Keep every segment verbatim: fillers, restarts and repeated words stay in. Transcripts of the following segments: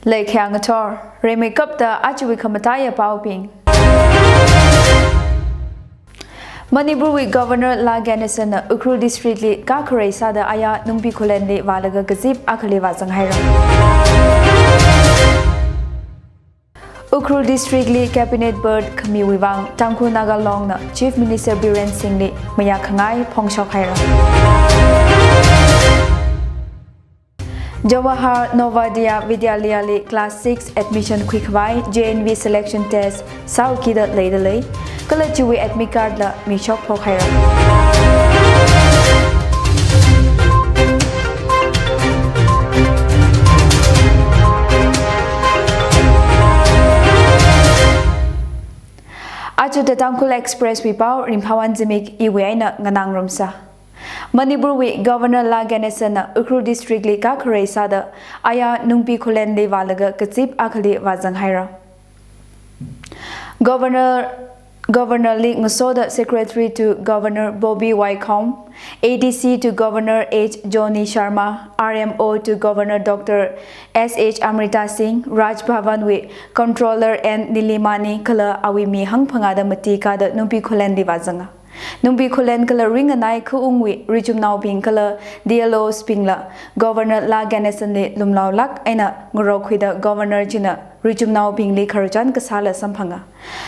Leikhyang athor, rimeikapta ajawui khamataiya paobing. Manipurwui Governor La Ganesan na Ukhrul District li kakharei sāda aya Nungbi Khullen li vālaga kazip akhali vāzang haira. Ukhrul District li Cabinet Berth khamiwui vang Tangkhul Naga Long na Chief Minister Biren Singh li mayākhangai phongshok haira. Jawahar Navodaya Vidyalaya li Class six admission khuikhavai J N V selection test sāukida leidalei, kala chiwui admit card la mishok phok haira. Aja The Tangkhul Express wui pao Ringphawon Zimik iwui eina nganāngarumsa. Manipurwui Governor La Ganesan na Ukhrul District li kakharei sāda aya Nungbi Khullen li vālaga kazip akhali vāzang haira. Governor, Governor li ngasoda Secretary to Governor Bobby Waikhom, A D C to Governor H Johnny Sharma, R M O to Governor Doctor S H Amrita Singh, Raj Bhavan wui Controller N Nilimani kala awui mi hangphangā da mati kāda Nungbi Khullen li vāzanga. Nungbi Khullen kala ringanai khaungwui richumnaobing kala D L Os bingla Governor La Ganesan li lumlaolāk eina ngarokkhuida Governor china richumnaobingli khararchan kasāla samphanga.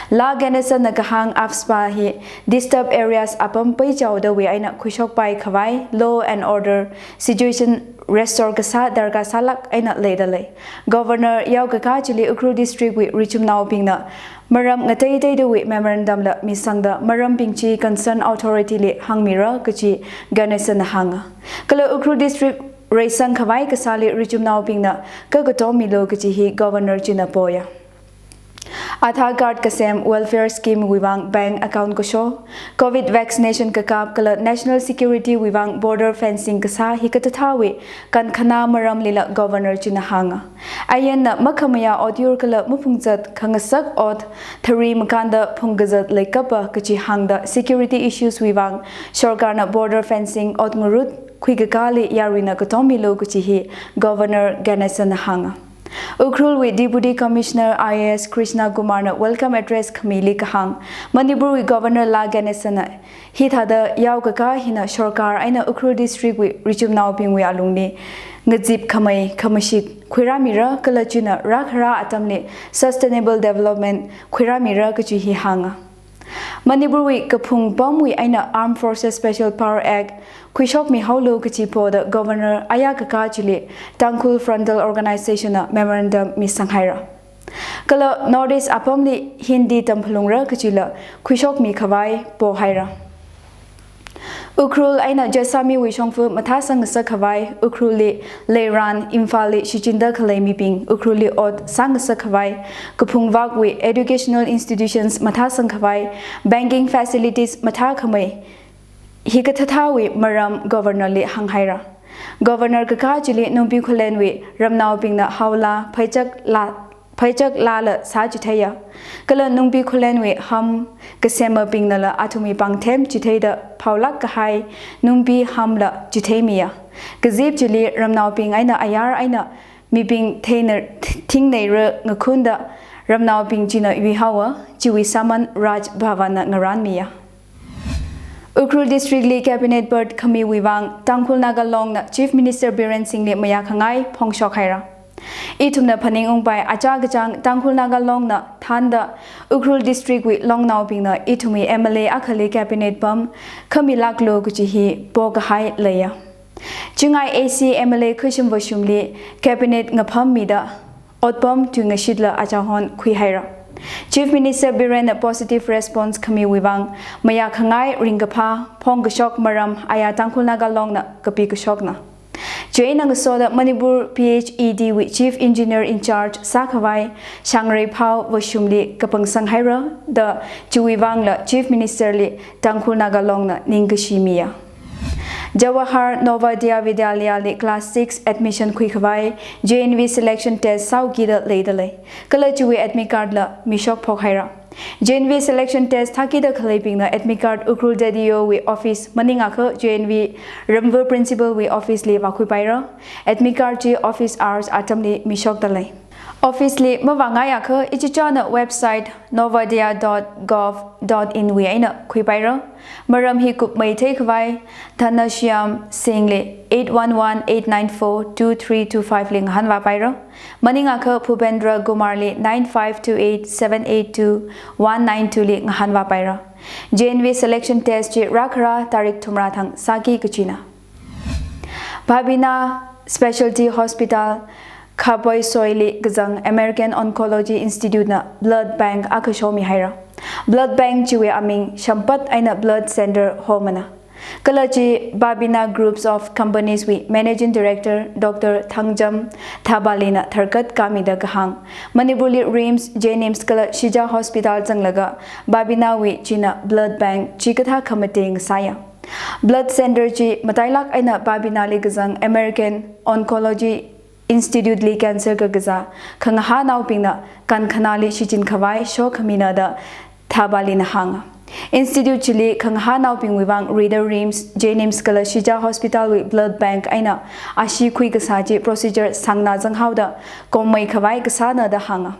La Ganesan na kahāng AFSPA hi disturbed areas apam peichaodawui eina khuishokpai khavai law and order situation restore kasā darkar sālāk eina leidalei. Governor yaokakā chili Ukhrul District wui richumnaobingna maram ngateiteidawui memorandum la misangda marambing chi concern authority li hāngmira kachi Ganesan na hānga. Kala Ukhrul District reisang khavai kasāli richumnaobingna kakatom milu kachi hi Governor china poya. Aadhaar card kasem, welfare scheme wui vang bank account kasho, Covid vaccination kakap kala national security wui vang border fencing kasā hikathāthāwui kankhana maramlila Governor china hānga. Ayanna makhamayā otyur kala maphungzat khangasak ot thari makānda phungkazat leikapa kachi hāngda security issues wui vang sorkarna border fencing ot ngarut khuikakāli yaruina katom milu kachi hi Governor Ganesan na hānga. Ukhrul wui Deputy Commissioner I A S Krishna Kumar na welcome address khamili kahāng, Manipur wui Governor La Ganesan na hithāda yaokakā hina sorkar eina Ukhrul District wui richumnaobingwui alungli ngazip khamei khamashit khuirāmira kala china rākhara atamli sustainable development khuirāmira kachi hi hānga. Manipur wui kaphung pamwui eina Armed Forces Special Power Act khuishokmihaolu kachi poda Governor aya kakā chili Tangkhul Frontal Organization na memorandum misang haira. Kala North East apamli Hindi tamphalungra kachila khuishokmi khavai po haira. Ukhrul eina Jessamiwui shongfa mathāsang ngasak khavai, Ukhrulli leiran Imphalli shichinda khalei mibing Ukhrulli ot sāngasak khavai, kaphungvakwui educational institutions mathāsang khavai, banking facilities mathākhamei hikathāthāwui maram Governor li hānghaira. Governor kakā chili Nungbi Khullenwui ramnaobingna haola phaichak la, phaichak lala sāchitheiya. Kala Nungbi Khullenwui ham kasemabingnala athumwui pāngthem chitheida phaolāk kahai Nungbi hamla chitheimiya. Kazip chili ramnaobing eina ayar eina mibing theina thingneira ngakhunda ramnaobing china yuihaowa, chiwui sāman Raj Bhavan na ngarānmiya. Ukhrul District li Cabinet Berth khamiwui vang Tangkhul Naga Long na Chief Minister Biren Singh li mayākhangai phongshok haira. Ithumna phaningungpai achā kachāng Tangkhul Naga Long na thānda Ukhrul District wui longnaobingna ithumwui M L A akhali Cabinet pam khamilāklu kachi hi pokahai leiya. Chingai A C M L A khuishim vāshimli Cabinet ngaphammida otpam tuingashitla achāhon khuihaira. Chief Minister Biren na positive response khamiwui vang mayākhangai ringkaphā phongkashok maram aya Tangkhul Naga Long na kapikashokna. Chieina ngasoda Manipur P H E D wui Chief Engineer in charge sākhavai Shangreiphao vāshimli kapangsang haira da chiwui vangla Chief Minister li Tangkhul Naga Long na ningkashi miya. Jawahar Navodaya Vidyalaya li class six admission khuikhavai J N V selection test sāukida leidalei. Kala chiwui admit card la mishok phok haira. J N V selection test thākida khaleibingna admit card Ukhrul D D O wui office maningakha J N V Ramva principal wui office li vākhuipaira. Admit card chi office hours atamli mishokdalei. Office li mavāngai akha ichichāna website novodaya dot gov dot in wui eina khuipaira. Maram hi kupmei theikhavai Dhanashyam Singh li eight one one eight nine four two three two five li ngahānvāpaira. Maning akha Bhupendra Kumar li nine five two eight seven eight two one nine two li ngahānvāpaira. J N V selection test chi rākhara tarik thumrā thang sāki kachina. Babina Specialty Hospital, Khaboi Soili kazang American Oncology Institute na blood bank akha shomihaira. Blood bank chiwui aming Shampat eina Blood Center homana. Kala chi Babina Groups of Companies wui Managing Director Doctor Thangjam Thabali na tharkat kamida kahāng, Manipur li RIMS, JNIMS kala Shija Hospital zanglaga Babina wui china blood bank chikathā khamateng sāya. Blood center chi matailak eina Babina li kazang American Oncology Institute li cancer kakazā khangahānaobingna kankhanāli shichinkhavai shokhamina da Thabali na hānga. Institute chili khangahānaobingwui vang rida RIMS, JNIMS kala Shija Hospital wui blood bank eina ashee khuikasā chi procedure sāngna zanghaoda kommeikhavai kasāna da hānga.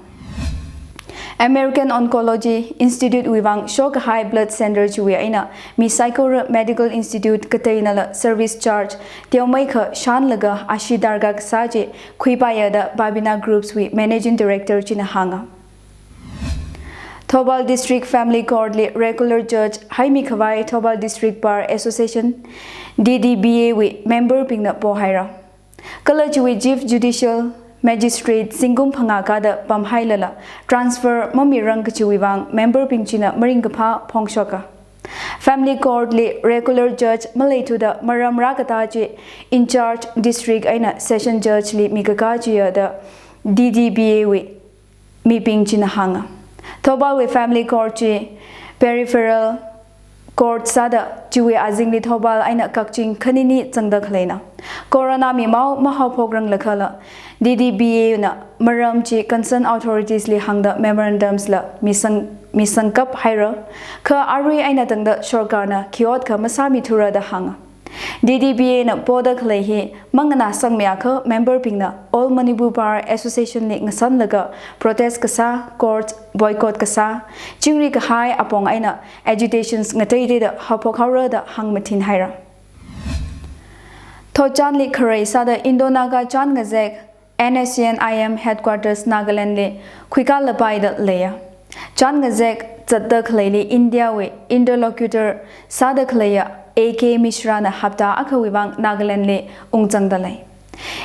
American Oncology Institute wui vang shokahai blood center chiwui eina mi saikora medical institute kateinala service charge teomeikha shānlaga ashee darkar kasā chi khuipaiya da Babina Groups wui Managing Director china hānga. Thoubal District Family Court li regular judge haimikhavai Thoubal District Bar Association, DDBA wui member bingna pohaira. Kala chiwui Chief Judicial Magistrate zingkum phangā kada pamhailala transfer mamirang kachiwui vang member bing china maringkaphā phongshoka. Family Court li regular judge maleithuda maram rākatā chi in charge district eina session judge li mikakā chiya da DDBA wui mibing china hānga. Thoubal wui Family Court chi peripheral court sāda chiwui azingli Thoubal eina Kakching khanini zangda khaleina. Corona mimao mahaophokranglakhala DDBA na maram chi concerned authorities li hāngda memorandums la misang, misangkap haira. Kha arui eina tangda sorkarna khi ot kha masāmithura da hānga. DDBA na poda khalei hi manganāsangmi akha member bingna All Manipur Bar Association li ngasanlaga protest kasā, court boycott kasā, chingri kahai apong eina agitations ngateiteida haophok haora da hāngmathin haira. Thotchanli kharei sāda Indo-Naga chān ngazek NSCN-IM headquarters Nagaland li khuikalapaida leiya. Chān ngazek zatda khaleili India wui interlocutor sāda khaleiya A K Mishra na hapta akhawui vang Nagaland li ungzangda lei.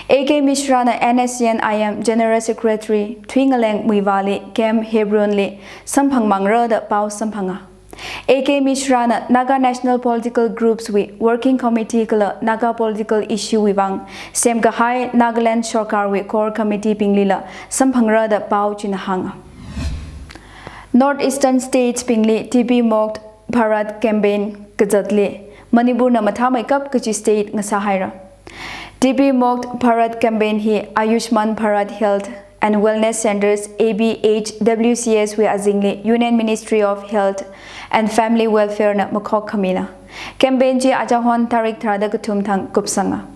A K Mishra na NSCN-IM General Secretary Thuingaleng Muivah li Camp Hebron li samphangmangra da pao samphanga. A K Mishra na Naga National Political Groups wui Working Committee kala Naga Political Issue wui vang semkahai Nagaland sorkarwui Core Committee binglila samphangra da pao china hānga. North Eastern States bingli TB Mukt Bharat Campaign kazatli Manipur na mathāmeikap kachi state ngasāhaira. TB Mukt Bharat Campaign hi Ayushman Bharat Health and Wellness Centers, ABHWCS wui azingli Union Ministry of Health and Family Welfare na makhok khamina. Campaign chi achahon tarik tharāda kathum thang kupsanga.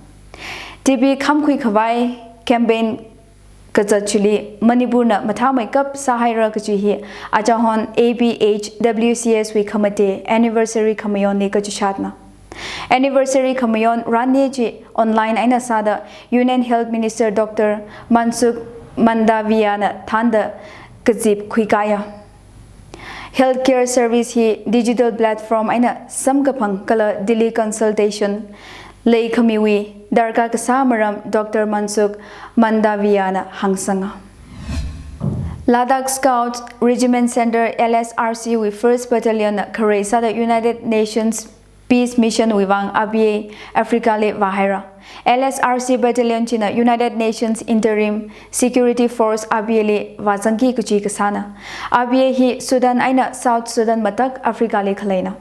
TB khamkhui khavai campaign kazat chili Manipur na mathāmeikap sāhaira kachi hi achahon ABHWCS wui khamate anniversary khamayonli kachishatna. Anniversary khamayon ranne chi online eina sāda Union Health Minister Doctor Mansukh Mandaviya na thānda kazip khuikaya. Healthcare service hi digital platform eina samkaphang kala teleconsultation leikhamiwui darkar kasā maram Doctor Mansukh Mandaviya na hāngsanga. Ladakh Scouts Regiment Center, LSRC wui First Battalion na kharei sāda United Nations Peace Mission wui vang RBA Africa li vāhaira. LSRC Battalion china United Nations Interim Security Force, RBA li vāzangki kachi kasāna. RBA hi Sudan eina South Sudan matak Africa li khaleina.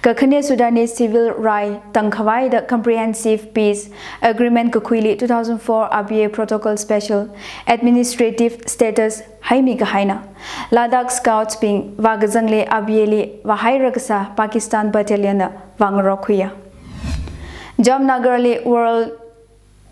Kakhane Sudanese civil rai tangkhavai da Comprehensive Peace Agreement kakhuili two thousand four RBA Protocol Special Administrative Status haimi kahaina. Ladakh Scouts bing vākazangli RBA li vāhaira kasā Pakistan Battalion na vāngarok khuiya. Jamnagar li World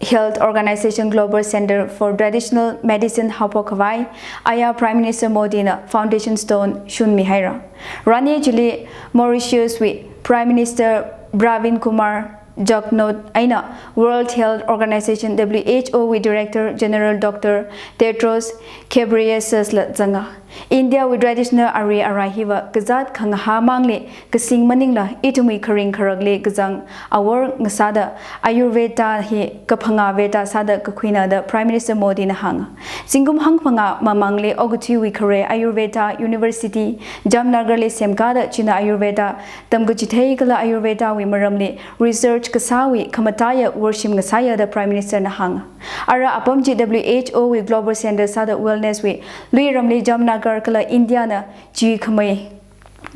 Health Organization Global Center for Traditional Medicine haophok khavai aya Prime Minister Modi na foundation stone shunmi haira. Rani chili Mauritius wui Prime Minister Pravind Kumar Jugnauth eina World Health Organization, W H O wui Director General Doctor Tedros Ghebreyesus la zanga. India wui traditional ari arai hiva kazāt khangahā mangli kasing maningla ithumwui kharing kharakli kazang awor ngasāda Ayurveda hi kaphangā Veda sāda kakhuina da Prime Minister Modi na hānga. Zingkum hangphangā mamangli okathuiwui khare Ayurveda University Jamnagar li semkāda china Ayurveda tamkachithei kala Ayurveda wui maramli research kasāwui khamataiya worshim ngasāya da Prime Minister na hānga. Ara apam chi W H O wui Global Center sāda wellness wui luiramli Jamnagar kala India na chi khamei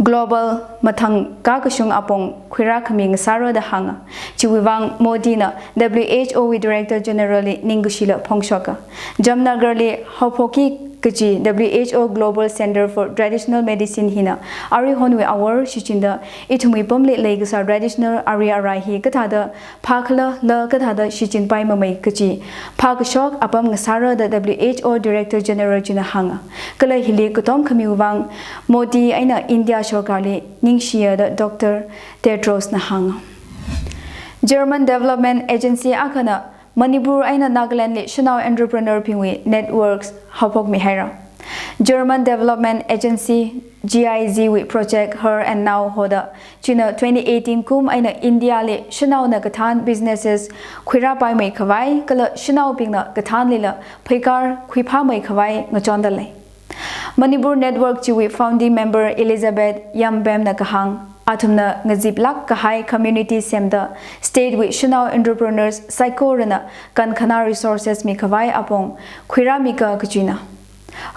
global mathang kakashung apong khuirā khami ngasāra da hānga. Chiwui vang Modi na W H O wui Director General li ningkashi la phongshoka. Jamnagar li haophokki kachi W H O Global Center for Traditional Medicine hina arihonwui awor shichinda ithumwui pamli leikasā traditional ari arai hi kathāda phākhala la kathāda shichinpai mamei kachi phākashok apam ngasāra da W H O Director General china hānga. Kala hili katom khamiwui vang Modi eina India sorkarli ningshiya da Doctor Tedros na hānga. German Development Agency akhana Manipur eina Nagaland li shanao entrepreneur bingwui networks haophokmi haira. German Development Agency, G I Z wui project Here and Now hoda china twenty eighteen kum eina India li shanaona kathān businesses khuirāpaimei khavai kala shanaobingna kathānlila pheikar khuiphāmei khavai ngachonda lei. Manipur Network chiwui founding member Elizabeth Yambem na kahāng, athumna ngaziplāk kahai community semda state wui shanao entrepreneurs saikorana kankhana resources mikhavai apong khuirāmika kachina.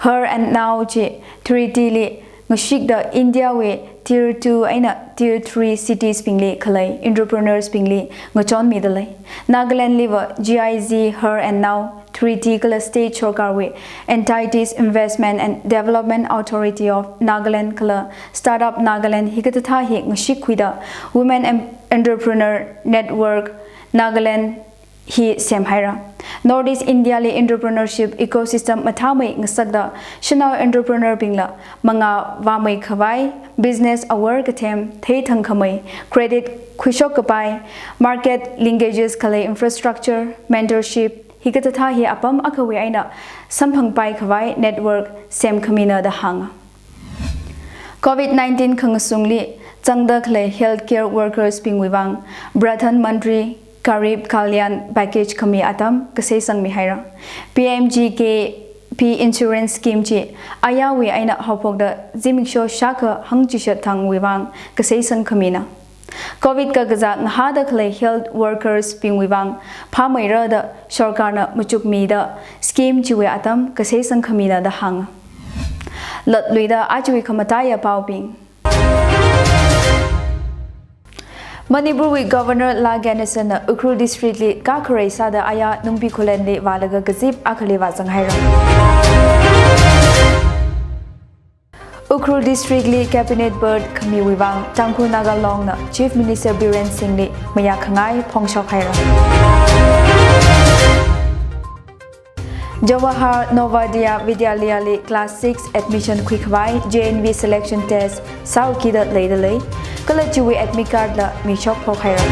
Here and Now chi treaty li ngashikda India wui Tier two eina Tier three cities bingli khalei entrepreneurs bingli ngachonmida lei. Nagaland liva G I Z Here and Now treaty kala state sorkarwui Entities Investment and Development Authority of Nagaland kala Startup Nagaland hikathā hi ngashikkhuida Women Em-, Entrepreneur Network Nagaland hi semhaira. North East India li entrepreneurship ecosystem mathāmei ngasakda shanao entrepreneur bingla mangā vāmei khavai business awor kathem theithang khamei, credit khuishok kapai, market linkages khalei infrastructure, mentorship hikathā hi apam akhawui eina samphangpai khavai network semkhamina da hānga. Covid nineteen khangasungli zangda khalei healthcare workers bingwui vang Pradhan Mantri Garib Kalyan Package khami atam kaseisangmi haira. P M G K P insurance scheme chi ayāwui eina haophokda zimiksho shākha hangchishat thangwui vang kaseisang khamina. Covid kakazā ngahāda khalei health workers bingwui vang phāmeira da sorkarna machukmida scheme chiwui atam kaseisang khamina da hānga. Latluida ajawui khamataiya paobing. Manipur wui Governor La Ganesan na Ukhrul District li kakharei sāda aya Nungbi Khullen li vālaga kazip akhali vāzang haira. Ukhrul District li Cabinet berth khamiwui vang Tangkhul Naga Long na Chief Minister Biren Singh li mayā khangai phongshok haira. Jawahar Navodaya Vidyalaya li class six admission khuikhavai J N V selection test sāukida leida lei, kala chiwui admit card la mishok phok haira.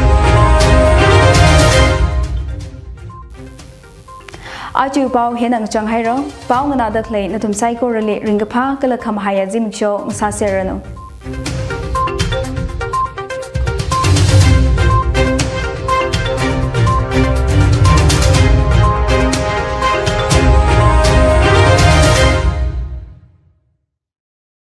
Ajawui pao hina ngachang haira. Pao nganāda khalei nathum saikorali ringkaphā kala khamahaiya zimiksho ngasāserranu.